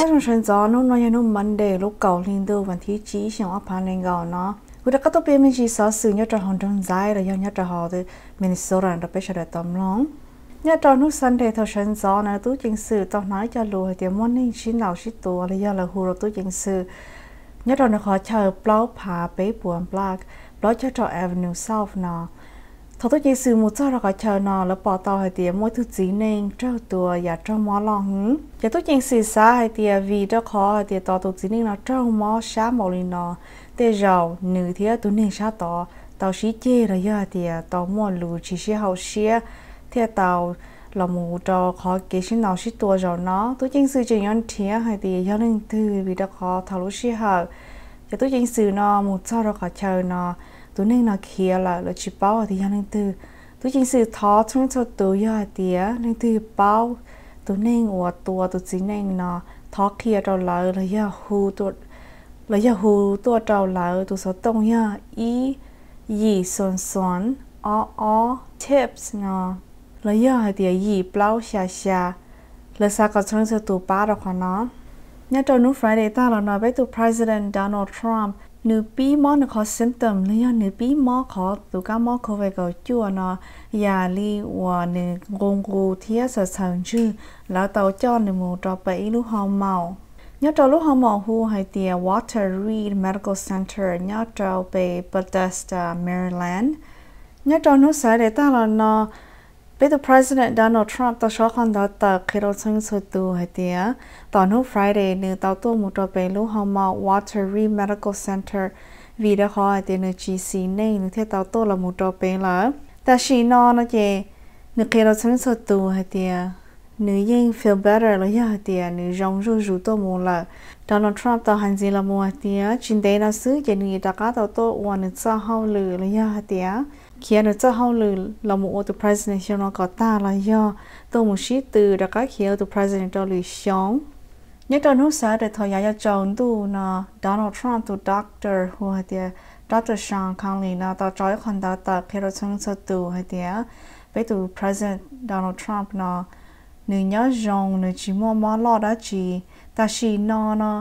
Nyob zoo sawv ntxov, hnub no yog hnub Monday lub kaum hli ntuj vas thib tsib xyoo ob phav nees nkaum no. Kuv rov qab tuaj piav me ntsis xov xwm nyob rau hauv nroog Ntxaiv los yog nyob rau hauv Minnesota rau peb sawv daws tau mloog. Nyob rau hnub Sunday thaum sawv ntxov no tub ceev xwm tau hnov ib co lus hais tias muaj neeg sib ntaus sib tua los yog lawv hu rau tub ceev xwm nyob rau nws qhov chaw plaub phav peb puas block, plaub caug rau Avenue South no. Thaum tub ceev xwm mus txog rau qhov chaw no lawv pom tau hais tias muaj ib tug txiv neej raug tua yam raug mob loj heev. Ces tub ceev xwm xav hais tias vim rau qhov hais tias tos tus txiv neej no raug mob sab npaum li no, tej zaum nws thiab tus neeg sab tod tau sib ceg los yog hais tias tau muaj lus tsis sib haum siab thiaj tau los mus rau qhov kev sib ntaus sib tua zaum no. Tub ceev xwm tseem yuav nrhiav hais tias yog leej twg vim rau qhov thaum lub sij hawm ces tub ceev xwm no mus txog rau qhov chaw no, tus neeg no khiav lawm, lawv tsis paub hais tias yog leej twg. Tub ceev xwm thov txhua leej txhua tus yog hais tias leej twg paub tus neeg uas tua tus txiv neej no, thov qhia rau lawv los yog hu tuaj rau lawv tus xov tooj yog ib yim xoom xoom ob ob tips no los yog hais tias yim plaub xya xya. Lawv xav kom txhua leej txhua tus pab rau qhov no. Nyob rau hnub Friday tag los no peb tus President Donald Trump nws pib mob nws qhov symptom los yog nws pib mob qhov tus kab mob covid kaum cuaj no yam li uas nws nqus nqus thiab txhaws txhaws ntswg, lawv tau coj nws mus rau pem ib lub hoo maum. Nyob rau lub hoo maum hu hais tias Walter Reed Medical Center nyob rau pem Bethesda, Maryland. Nyob rau hnub Saturday tag los no peb tus President Donald Trump tau sau qhov ntawv tawm qhia rau txhua leej txhua tus hais tias tom hnub Friday nws tau tuaj mus rau pem lub hoo maum Walter Reed Medical Center vim rau qhov hais tias nws tsis xis neej nws thiaj tau tuaj los mus rau pem lawm. Tam sim no no ces nws qhia rau txhua leej txhua tus hais tias nws yeej feel better los yog hais tias nws zoo zuj zus tuaj mus lawm. Donald Trump tau hais ntxiv los mus hais tias tsis ntev no xwb ces nws rov qab tau tuaj ua nws txoj hauj lwm los yog hais tias khiav nws txoj hauj lwm los mus ua tus president xyoo no kom tag los yog tuaj mus sib tw rov qab khiav ua tus president rau lwm xyoo. Nyob rau hnub Saturday thaum yav yuav tsaus ntuj no Donald Trump tus doctor hu hais tias Doctor Sean Conley no tau tso ib qho ntawv tawm qhia rau txhua leej txhua tus hais tias peb tus President Donald Trump no nws nyob zoo, nws tsis muaj mob loj dab tsi. Tam sim no no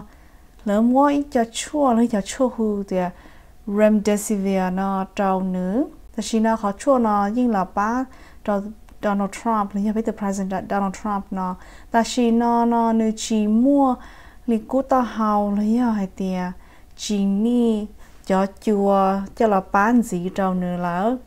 lawv muab ib co tshuaj, lawv cov tshuaj hu tias remdesivir no rau nws. Tam sim no qhov tshuaj no yeej los pab rau Donald Trump los yog peb tus President Donald Trump no. Tam sim no no nws tsis muaj li kub taub hau los yog hais tias tsis nij cov cua coj los pab ntxiv rau nws lawm.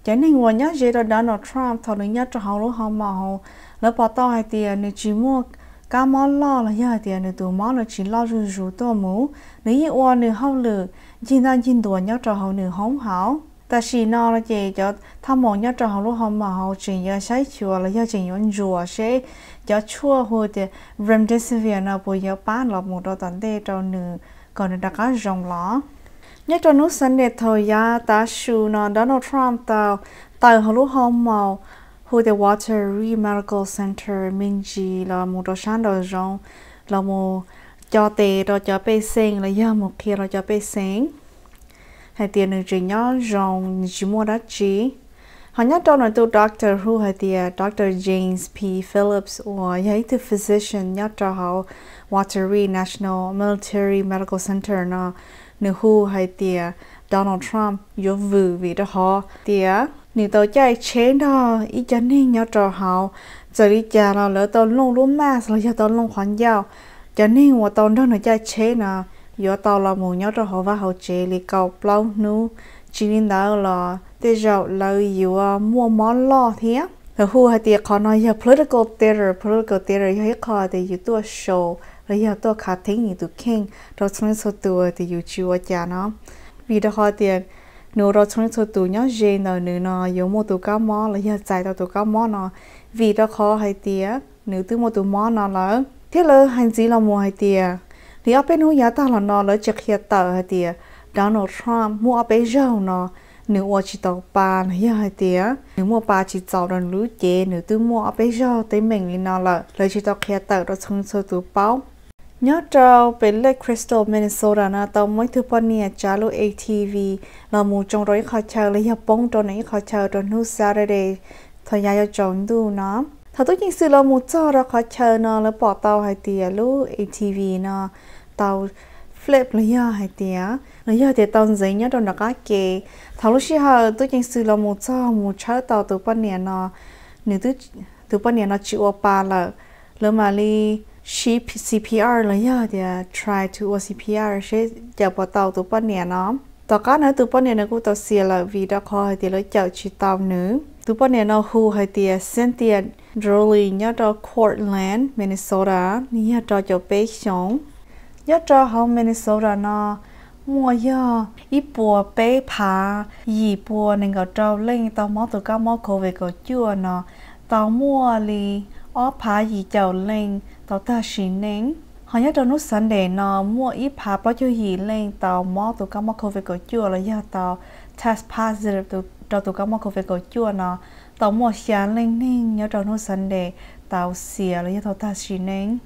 Cov neeg uas nyob ze rau Donald Trump thaum nws nyob rau hauv lub hoo maum hauv, lawv pom tau hais tias nws tsis muaj kab mob loj los yog hais tias nws tus mob nws tsis loj zuj zus tuaj mus, nws yeej ua nws hauj lwm ncig ntaj ncig ntuas nyob rau hauv nws hoob hauv. Tam sim no no ces cov thaj maum nyob rau hauv lub hoo maum hauv tseem yuav saib xyuas los yog tseem yuav ntsuas seb cov tshuaj hu tias remdesivir no puas yuav pab los mus rau tom ntej rau nws kom nws rov qab zoo los. Nyob rau hnub Sunday thaum yav tav su no Donald Trump tau tawm hauv lub hoo maum hu tias Walter Reed Medical Center me ntsis los mus rau sab nraum zoov los mus co tes rau cov pej xeem los yog mus qhia rau cov pej xeem hais tias nws tseem nyob zoo, nws tsis muaj dab tsi. Ho nyob rau nws tus doctor hu hais tias Doctor James P Phillips uas yog ib tug physician nyob rau hauv Walter Reed National Military Medical Center no, nws hu hais tias Donald Trump yuav vwm vim rau qhov tias nws tau caij tsheb nrog ib co neeg nyob rau hauv. Txawm li cas los lawv tau looj lub mask los yog tau looj qhov ncauj. Cov neeg uas tau nrog nws caij tsheb no yuav tau los mus nyob rau hauv vaj hauv tsev li kaum plaub hnub. Tsis li ntawd los tej zaum lawv yuav muaj mob loj thiab. Lawv hu hais tias qhov no yog political theater. Political theater yog ib qho tias yus tuaj show los yog tuaj khav theeb yus tus kheej rau txhua leej txhua tus tias yus tsis ua cas no. Vim rau qhov tias nws ua rau txhua leej txhua tus nyob ze ntawm nws no yuav muaj tus kab mob los yog txais tau tus kab mob no, vim rau qhov hais tias nws twb muaj tus mob no lawm. Thiab lawv hais ntxiv los mus hais tias li ob peb hnub yav tag los no lawv tsis qhia tawm hais tias Donald Trump muaj ob peb zaug no nws ua tsis tau pa los yog hais tias nws muaj pa tsis txaus rau nws lub cev, nws twb muaj ob peb zaug teeb meem li no lawm, lawv tsis tau qhia tawm rau txhua leej txhua tus paub. Nyob rau pem Lake Crystal, Minnesota no tau muaj ib tug poj niam tsav lub A T V los mus tsoo rau ib qho chaw los yog poob rau nws ib qho chaw rau hnub Saturday thaum yav yuav tsaus ntuj no. Thaum tub ceev xwm los mus txog rau qhov chaw no, lawv pom tau hais tias lub A T V no tau flip los yog hais tias, los yog tias tau ntxeev nyob rau nram qab ke. Thaum lub sij hawm tub ceev xwm los mus txog mus tshawb tau tus poj niam no, nws, tus poj niam no tsis ua pa lawm, lawv mam li sib C P R los yog tias try to ua C P R seb cawm puas tau tus poj niam no. Tom qab no tus poj niam nws kuj tau xiam lawm vim rau qhov hais tias lawv cawm tsis tau nws. Tus poj niam no hu hais tias Cynthia Droley nyob rau Cortland, Minnesota, nws yog rau caum peb xyoos. Nyob rau hauv Minnesota no muaj yog ib puas peb phav yim pua nees nkaum rau leej tau mob tus kab mob COVID kaum cuaj no, tau muaj li ob phav yim caum leej tau tag sim neej. Ho nyob rau hnub Sunday no muaj ib phav plaub caug yim leej tau mob tus kab mob COVID kaum cuaj los yog tau test positive rau tus kab mob COVID kaum cuaj no, tau muaj xya leej neeg nyob rau hnub Sunday tau xiam los yog tau tag sim neej.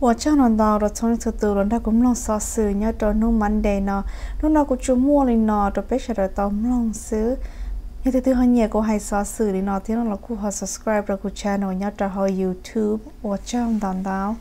Ua tsaug ntau ntau rau txhua leej txhua tus los nrog kuv mloog xov xwm nyob rau hnub Monday no. Hnub no kuv tsuas muaj li no rau peb sawv daws tau mloog xwb. Yog tus twg ho nyiam kuv hais xov xwm li no thiab no los kuj ho subscribe rau kuv channel nyob rau hauv YouTube. Ua tsaug ntau ntau.